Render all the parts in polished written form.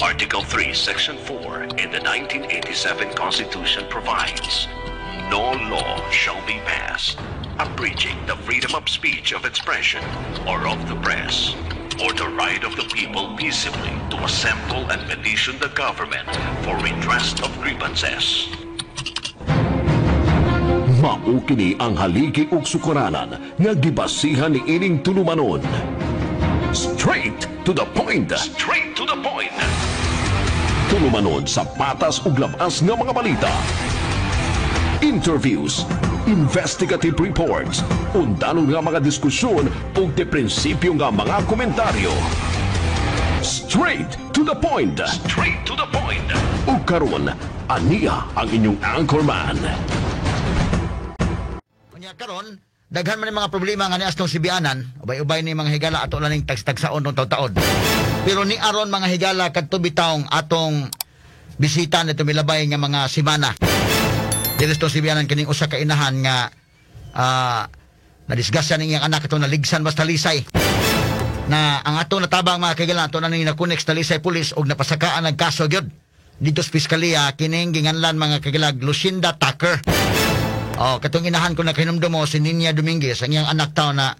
Article 3, Section 4 in the 1987 Constitution provides, "No law shall be passed abridging the freedom of speech, of expression, or of the press, or the right of the people peaceably to assemble and petition the government for redress of grievances." Mao kini ang haligi ug sukaranan nga gibasihan ni ining tulumanon. Straight to the point. Straight to the point. Tulumanon sa patas ug labas nga mga balita. Interviews, investigative reports, undanong nga mga diskusyon ug de prinsipyo nga mga komentaryo. Straight to the point. Straight to the point. Ug karon, ania ang inyong anchorman. Unya karon, daghan man ni mga problema nga nias tong Sibianan, ubay-ubay ni mga higala, ato lang ning tagsa-tagsaon tong taon. Pero ni aron, mga higala, kadto bitawng atong bisita nito milabay nga mga simana. Diri sa Sibianan, kining usa ka inahan nga nadisgrasya ning iyang anak atong naligsan basta Talisay. Na ang ato natabang, mga kagala, ato na ning na-connect sa Talisay Police og napasakaan ang kaso gyud dito sa piskalya kining ginganlan, mga kagilag, Lucinda Tucker. Oh, katong inahan ko na kahinumdum mo si Ninya Dominguez, ang iyang anak tao na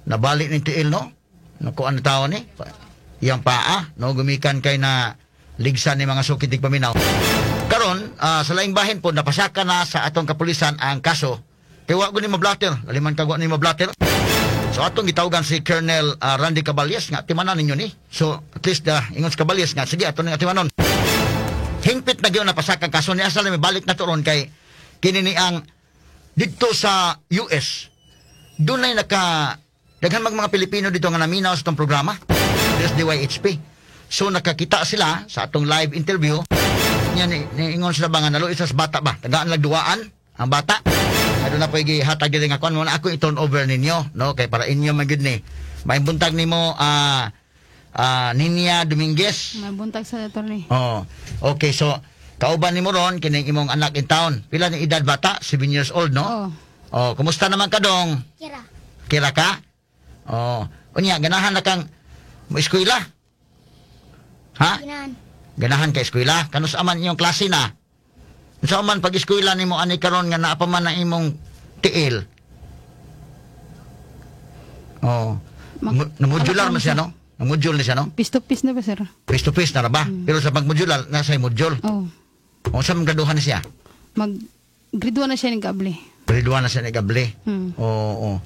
nabali ning tiil, no? Nakuan na tao ni. Iyang paa, no, gumikan kay na ligsan ni mga sukid paminaw. Karon, sa laing bahin po napasaka na sa atong kapulisan ang kaso. Kay wa ni mablatter, laliman kag wa ni mablatter. So atong gitawagan si Colonel Randy Caballes nga timanan ninyo ni. So at least ingon si Caballes nga sige, ato ning atimanon. Hingpit na gyud napasaka ang kaso ni asa may balik na to ron kay kini ni ang didto sa US dunay naka daghan mag mga Pilipino dito nga naminaw sa itong programa SDYHP. So nakakita sila sa atong live interview niya ni, niingon sila ba nga naluoy sa bata ba, tagaan lang duwaan ang bata. Aduna po gihatag diri nga kuan mo na ako i-turn over ninyo, no, kay para inyo man gyud ni. Maayong buntag nimo, Ninya Dominguez. Mabuntag sa, attorney. Oh. Okay, so kauban nimo ron kining imong anak in town. Pila ni edad bata? 7 years old, no? Oo. Oh, kumusta naman ka dong? Kira. Kira ka? Oh. Unya, ganahan na kang mo eskwela? Ha? Ganahan. Ganahan ka eskwela? Kanus aman iyong klase na? Unsa man pag eskwela nimo ani karon nga naa pa man ang imong tiil? Oh. Na-modular man siya, no? Na-module na siya, no? Face to face na ba, sir? Face to face na ra ba? Pero sa pag-modular, nasa module. Oo. O sa mga graduhan na siya? Mag grade 1 na siya ng gabli. Grade 1 na siya ni Gabli. Oo.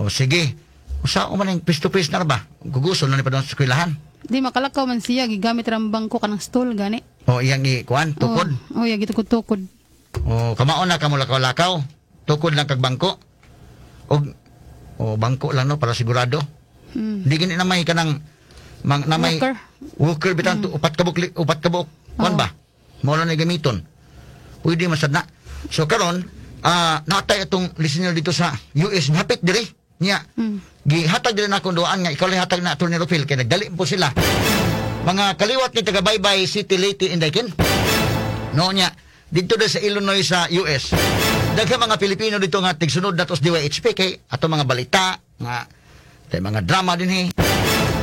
O sige. Usa o man yung face to face na ra ba? Gugusol na ni pa doon sa eskwelahan. Di makalakaw man siya, gigamit ra ang bangko kanang stool gani. O iyang i kuan tukod. Oh, ya gitukod-tukod. O kamao na kamo lakaw-lakaw. Tukod lang kag bangko. Og o bangko lang, no, para sigurado. Hindi gini na may kanang mang, na may Walker. Walker bitang upat ka buok kuan ba? Mao lang ni gamiton. Pwede masad na. So karon, natay atong listener dito sa US hapit diri niya. Gihatag diri na akong duaan nga ikaw lang hatag na, Attorney Rufil, kay nagdali po sila. Mga kaliwat ni taga Baybay City, Leyte, Indaykin. No niya dito sa Illinois sa US. Daghan mga Pilipino dito nga tigsunod nato sa DYHP kay ato mga balita nga tay mga drama din he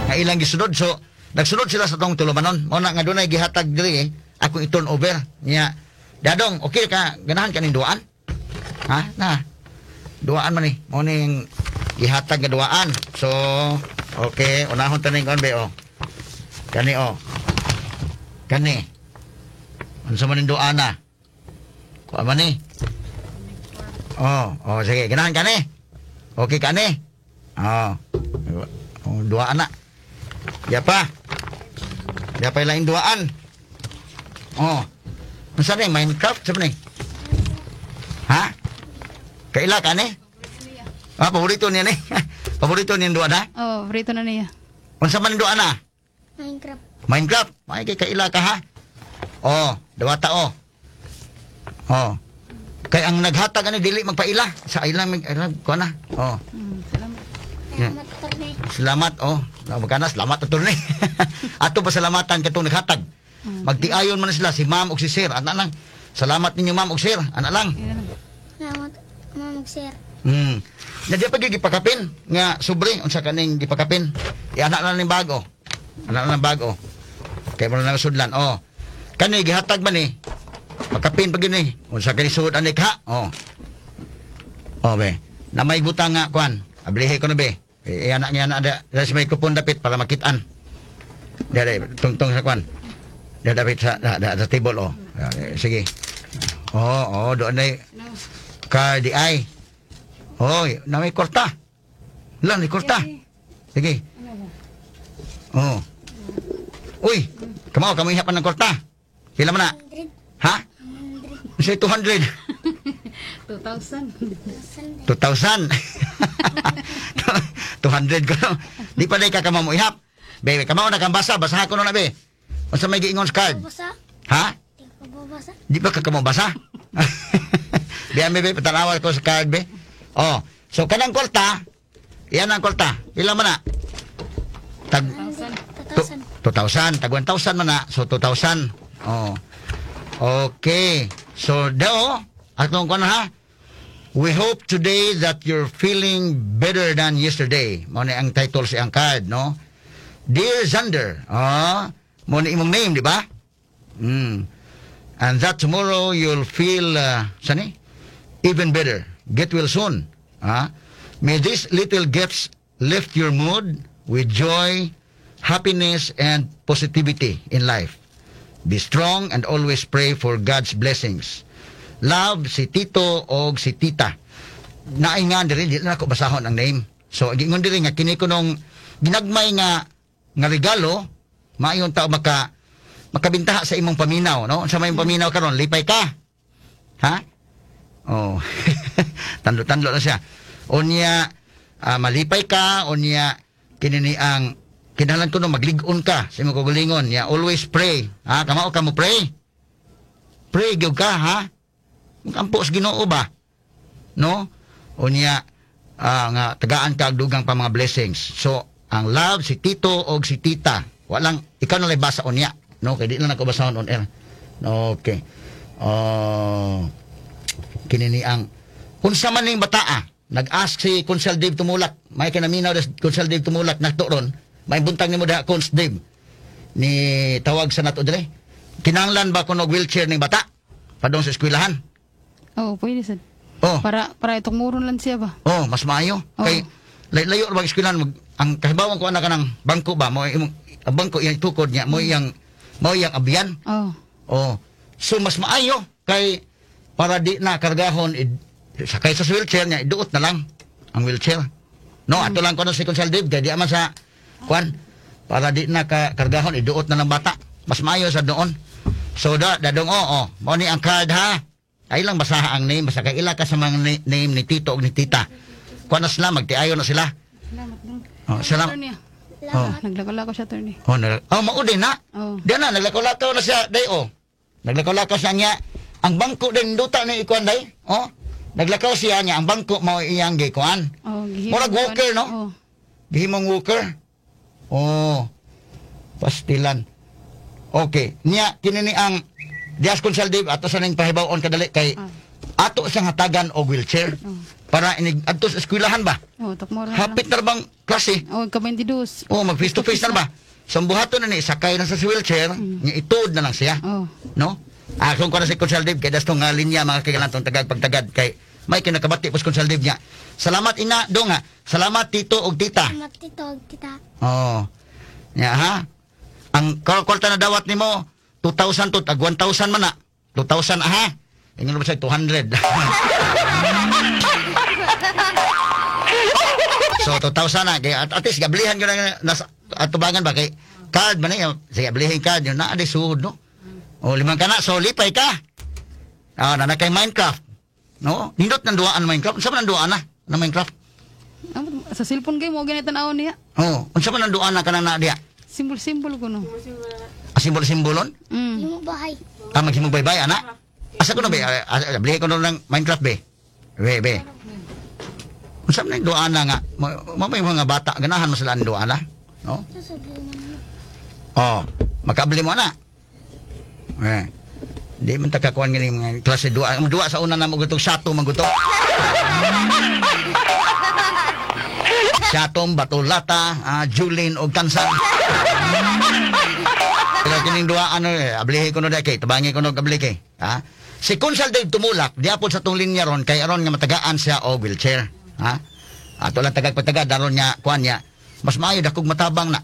nga ilang gisunod, so nagsunod sila sa tong tulumanon. Mao na nga dunay gihatag diri eh, akong i-turn over niya. Dadong, okay ka, ganahan ka ning duaan? Ha? Na. Duaan man ni. Mao ning gihatag nga duaan. So, okay, unahon ta ning kuan be oh. Kani oh. Kani. Unsa man ning duaan na? Kuan man ni? Oh, sige, ganahan ka ni. Okay ka ni? Oh. Oh, duaan na. Ya pa. Ya pa ilaing duaan. Oh. Unsa ni Minecraft sa ni? Ha? Kaila ka ni? Ah, paborito niya ni. Paborito niya duaan na? Oh, paborito na niya. Unsa man duaan na? Minecraft. Minecraft. May kay kaila ka ha. Oh, dawata oh. Oh. Kay ang naghatag ani dili magpaila sa ilang ilang kuan na. Oh. Salamat. Yeah. Salamat, attorney. Salamat oh. Magkana salamat, attorney. Ato pasalamatan katong naghatag. Magtiayon man sila si ma'am ug si sir. Ana lang. Salamat ninyo, ma'am ug sir. Ana lang. Yan lang. Salamat, ma'am ug sir. Nadya pa gyud gipakapin nga sobre, unsa kaning gipakapin? Iana lang ning bago. Ana lang bago. Kay mo na sudlan. Oh. Kani gihatag man ni. Pagkapin pag gini. Unsa kani sud anik ha? Oh. Oh be. Na may butang nga kuan. Ablihe ko na be. Eh, anak niya na da, da sa microphone dapit para makitaan. Dere tungtong sa kuan. Da dapit sa da, da, sa table oh. Eh, sige. Oh, oh, doon na ka di ay. Oh, na may kwarta. Lang, may kwarta. Sige. Oh. Uy, kamao kamo ihapan ng kwarta. Pila man na? 100. Ha? Say 200. 2,000. 2,000. 200 ko. Di pa day ka kamo mo ihap. Be, kamao na kang basa, basaha ko na be. Unsa may giingon sa card? Basa. Ha? Di ko babasa. Di ba ka kamo basa? Di ami be, patanawa ko sa card be. Oh, so kanang kwarta, iyan ang kwarta. Pila man na? Tag 2,000. 2,000. Tag 1,000 man na. So 2,000. Oh. Okay. So daw, atong kuan ha. We hope today that you're feeling better than yesterday. Mao ni ang title sa iyang card, no? Dear Xander, mao ni imong name, di ba? And that tomorrow you'll feel sani? Even better. Get well soon. Ah? May these little gifts lift your mood with joy, happiness, and positivity in life. Be strong and always pray for God's blessings. Love, si Tito o si Tita. Naay nga diri, di na ako basahon ang name. So, gingon diri nga kini kunong ginagmay nga nga regalo, maayon tao makabintaha sa imong paminaw, no? Sa may paminaw karon, lipay ka. Ha? Oh. Tanlo-tanlo na siya. Unya malipay ka, unya kini ni ang kinahanglan kuno maglig-on ka sa imong kaugalingon. Ya always pray. Ha, kamao ka mo pray. Pray gyud ka, ha? Magampo sa Ginoo ba? No? Unya nga tagaan ka og dugang pa mga blessings. So, ang love si Tito og si Tita. Walang ikaw na lang basa unya, no? Kay di na nako basahon on air. Okay. Oh. Kini ni ang unsa man ning bataa? Nag-ask si Consel Dave Tumulak. May kinaminaw des Consel Dave Tumulak nato ron. May buntag nimo diha Cons Dave. Ni tawag sa nato dire. Kinahanglan ba kuno og wheelchair ning bata? Padong sa eskwelahan. Oo, pwede sad. Oh. Para itong muron lang siya ba? Oh, mas maayo. Oo. Kay layo ra bang eskwelahan mag, ang kahibawan ko ana kanang bangko ba mo imong ang bangko iyang tukod niya mo iyang abyan. Oo. Oh. So mas maayo kay para di na kargahon sakay sa wheelchair niya iduot na lang ang wheelchair. No, ato lang kuno si Consel Dave kay di man sa kuan para di na kargahon iduot na lang bata. Mas maayo sa doon. So da dadong oo, mao ni ang card ha. Ay lang basaha ang name basta kay ila ka sa mga name ni tito og ni tita. Kuan na sila magtiayo na sila. Salamat dong. Oh, salamat. Attorney. Oh. Naglakaw-lakaw siya, attorney. Oh, oh mao din na. Oh. Di na naglakaw-lakaw na siya day oh. Naglakaw-lakaw siya niya. Ang bangko din duta ni ikuan day. Oh. Naglakaw siya niya ang bangko mao iyang gikuan. Oh, gihimong Murag walker, no? Oh. Gihimong walker. Oh. Pastilan. Okay. Niya kini ni ang Dias Consel Dave ato sa ning pahibaw-on kadali kay ato siyang hatagan og wheelchair para inig adto sa eskwelahan ba. Oh, tukmoro na lang. Hapit na bang klase? Oh, ka-22. Oh, mag face to face na ba? So ang buhaton na ni sakay na sa wheelchair, niya ituod na lang siya. Oh. No? Ah, kung kuno si Consel Dave kay dasto nga linya mga kailan tong tagad pagtagad kay may kinakabati pos Consel Dave niya. Salamat ina dong ha. Salamat tito og tita. Salamat tito og tita. Oh. Nya ha. Ang kwarta na dawat nimo 2,000 to tag 1,000 man na. 2,000 aha. Ingon ba siya 200. So 2,000 na kay at least gablihan gyud na nasa atubangan ba kay card man na sige blihin card yun na di suod no. O limang kana so lipay ka. Ah, na kay Minecraft. No? Nindot nang duaan Minecraft. Unsa man ang duaan na na Minecraft? Sa cellphone kay mo ganit tan-awon niya. Oh, unsa man ang duaan na kanang na diya? Simbol-simbol ko no. Simbol-simbolon? Mm. Himo bahay. Ah, maghimong baybay, ana? Asa ko na be? Blihin ko na ng Minecraft be. Be, be. Unsa man ang duaan na nga? May mga bata ganahan mo sila ang duaan na, no? Oh, makabili mo ana. Eh. Di man ta kakuan gani mga klase duwa. Ang duwa sa una na mo gutog sato man gutok. Satom, Batolata, Julin og Tansan. Pero kini Kining duha ano eh, ablihi ko no dai kay tabangi ko no abli kay. Ha? Si Konsal Dave tumulak diapon sa tong linya ron kay aron nga matagaan siya og wheelchair. Ha? Ato lang tagag pagtagad aron nga kuan niya. Mas maayo dakog matabang na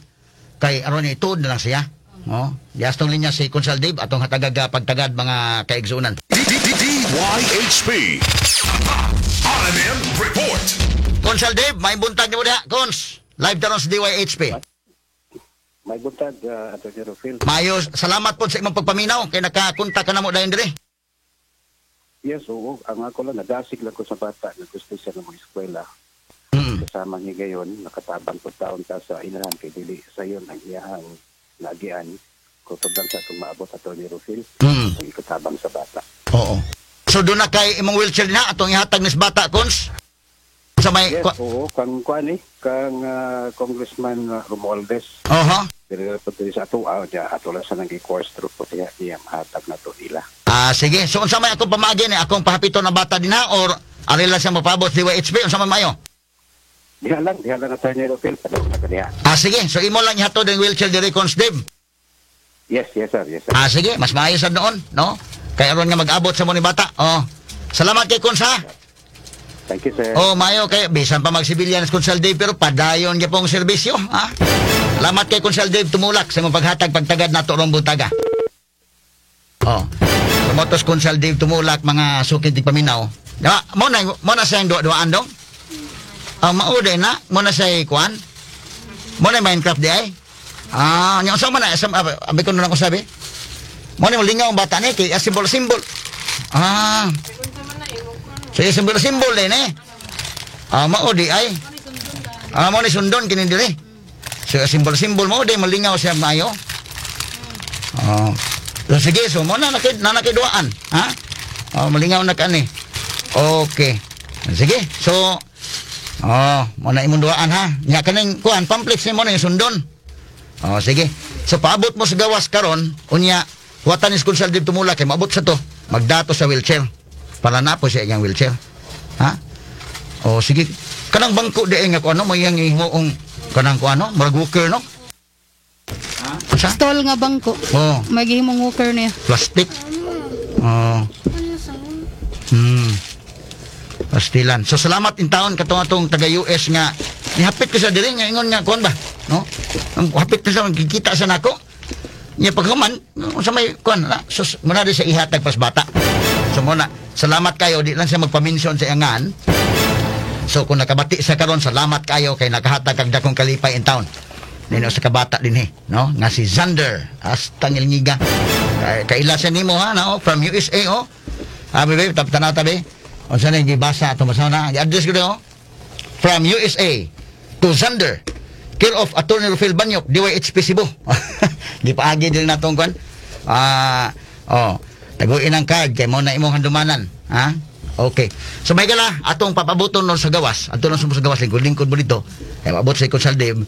kay aron niya ituod na lang siya. Oh, dias tong linya si Konsal Dave atong hatagag pagtagad mga kaigsunan. DYHP. RMM Report. Konsal Dave, may buntag nimo diha, Cons. Live taron sa DYHP. May buntag, Atty. Rufil. Maayo, salamat po sa imong pagpaminaw kay nakakontak ka namo dayon diri. Yes, oo. Ang ako lang, nadasig lang ko sa bata na gusto siya ng mga eskwela. Kasama niya gayon, nakatabang po taon ta sa inahan kay dili sayon ang iyahang lagian. Kutob lang sa itong maabot, Atty. Rufil, ang ikatabang sa bata. Oo. So doon na kay imong wheelchair na atong ihatag nis bata, Cons. Sa may Yes, oo. Kang kuan eh, kang Congressman Romualdez. Oho. Pero po diri sa ato, diya, ato lang sa nang i-course through po diya, niya mahatag na to nila. Ah, sige. So unsa may akong pamaagi ni akong pahapiton na bata dinha or ari lang siya mapabot DYHP unsa man maayo? Diha lang Atty. Rufil, padung na ka diha. Ah, sige. So imo lang ihatod ang wheelchair diri, Cons Dave. Yes, yes sir, yes sir. Ah, sige, mas maayo sa noon, no? Kay aron nga mag-abot sa mo ni bata. Oh. Salamat kay Cons ha. Thank you, sir. Oh, maayo kay bisan pa magsibilyan sa Konsal Dave pero padayon gyud pong serbisyo, ha? Salamat kay Konsal Dave tumulak sa imong paghatag pagtagad nato rong buntaga. Oh. Tumotos Konsal Dave tumulak mga suki tigpaminaw. Diba? Mo na siya yung duwa-duwaan dong. Ah, mao din na, mo na siya kuan. Mo na Minecraft di ay. Ah, nya unsa man na sa abi ko na lang ko sabi. Mo na lingaw ang bata ni kay simbol-simbol. Ah. So, simbol-simbol din eh. Ah, mao di ay. Ah, mo ni sundon kini diri. So, simbol-simbol mo di malingaw siya maayo. Oh. So, sige, so mo na nakiduaan, ha? Oh, malingaw na ka ni. Okay. Sige. So, oh, mo na imong duaan ha. Nya kaning kuan pamphlets ni mo na yung sundon. Oh, sige. So paabot mo sa gawas karon, unya huwatan ni Konsal Dave tumula kay maabot sa to. Magdato sa wheelchair. Para na po siya iyang wheelchair. Ha? Oh, sige. Kanang bangko di nga ko ano may iyang himuong kanang ko ano, murag walker no? Unsa? Stall nga bangko. Oh, May gihimong walker niya. plastic. Oh. Ano sa Pastilan. So salamat in taon katong atong taga US nga nihapit ko sa diri nga ingon nga kuan ba, no? Ang hapit ko sa kikita sa nako. Nya paghuman sa may kuan na sus muna di sa ihatag pas bata. So muna salamat kayo di lang siya magpa-mention sa iyangan. So kung nakabati sa karon salamat kayo kay nakahatag kag dakong kalipay in town. Nino sa kabata din eh, no? Nga si Xander hasta ngilngiga. Kaila siya nimo ha, no? From USA oh. Ah, bebe, tanaw tabi. Unsa na yung gibasa ato basa na. I-address ko oh. From USA to Xander. Care of Attorney Rufil Banyok, DYHP Cebu. Gipaagi din natong kwan. Ah, oh, taguin ang card kay mo na imong handumanan, ha? Okay. So may gala atong papabuton nun sa gawas. Ato nun sa gawas lingkod-lingkod mo dito. Kay maabot sa Konsal Dave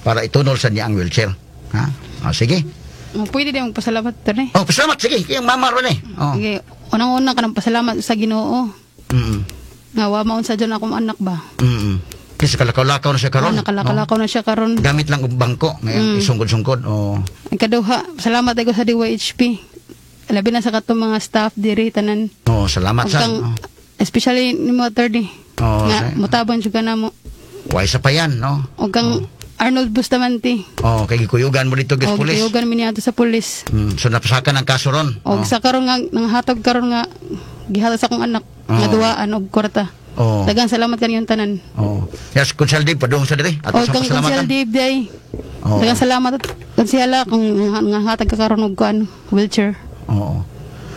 para itunol sa niya ang wheelchair. Ha? Oh, sige. Oh, pwede din magpasalamat to eh. Oh, pasalamat sige. Kay ang mama ron eh. Oh. Sige, unang-una ka ng pasalamat sa Ginoo. Nga wa maon sa dyan akong anak ba. Kasi kalakaw-lakaw na siya karon. Oh, nakalakaw na siya karon. No? Gamit lang og bangko ngayon isungkod-sungkod. Oh. Ang kaduha, salamat ko sa DYHP. Labi na sa katong mga staff diri tanan. Oh, salamat Ug sa. kang- Oh. Especially ni mo attorney. Oh, nga mutabang jud ka namo. Why sa pa yan, no? Ug kang Arnold Bustamante. Oh, kay gikuyugan mo dito gis Og pulis. giyugan mi niadto sa pulis. So napasakan ang kaso ron. Og sa karon nga nanghatag karon nga gihatag sa akong anak nga duwaan og kwarta. Oh. Daghang salamat kaniyong tanan. Oh. Yes, Konsal Dave padung sa diri. Ato Og sa kang pasalamatan. Konsel Dave day. Oo. Daghang salamat at konsela kung nga hatag ka karon og kuan wheelchair. Oo.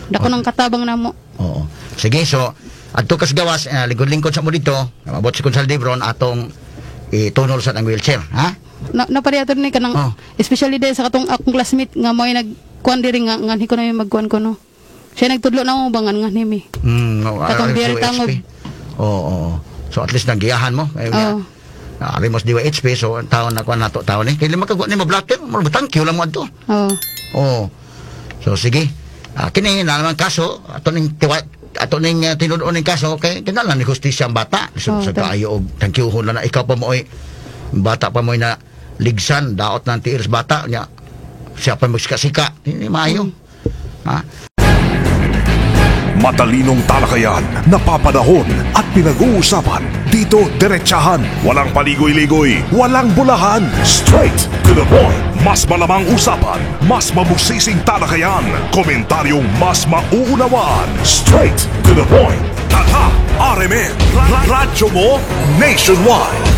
Dako nang katabang namo. Oo. Sige, so adto kas gawas lingkod-lingkod sa mo dito, mabot si Konsal Dave ron atong itunol sa ang wheelchair, ha? Na napariato ni kanang Oh. especially day sa katong akong classmate nga mo'y nagkuan diri nga nganhi ko na yung magkuan ko no. Siya nagtudlo na mo ba ngan nganhi mi. No, Katong beer tangob. Oo, oo. So at least nanggiyahan mo. Eh, Oo. Arimos DYHP, so ang taon na kuan nato taon ni. Kay lima ka ni mo blatter, mo thank you lang mo adto. Oo. Oo. So sige. Kini na naman kaso ato ning tiwa, ato ning tinud-on ning kaso kay kinahanglan ni hustisya ang bata. So, Oo, sa tama. kaayo og thank you na na ikaw pa mo oy bata pa mo'y na ligsan daot ng tiil sa bata nya. Siya pa magsika-sika. Hindi maayo. Ha? Matalinong talakayan, napapanahon at pinag-uusapan. Dito, diretsahan. Walang paligoy-ligoy, walang bolahan. Straight to the point. Mas malamang usapan, mas mabusising talakayan. Komentaryong mas mauunawaan. Straight to the point. Tatak RMN. Radyo mo nationwide.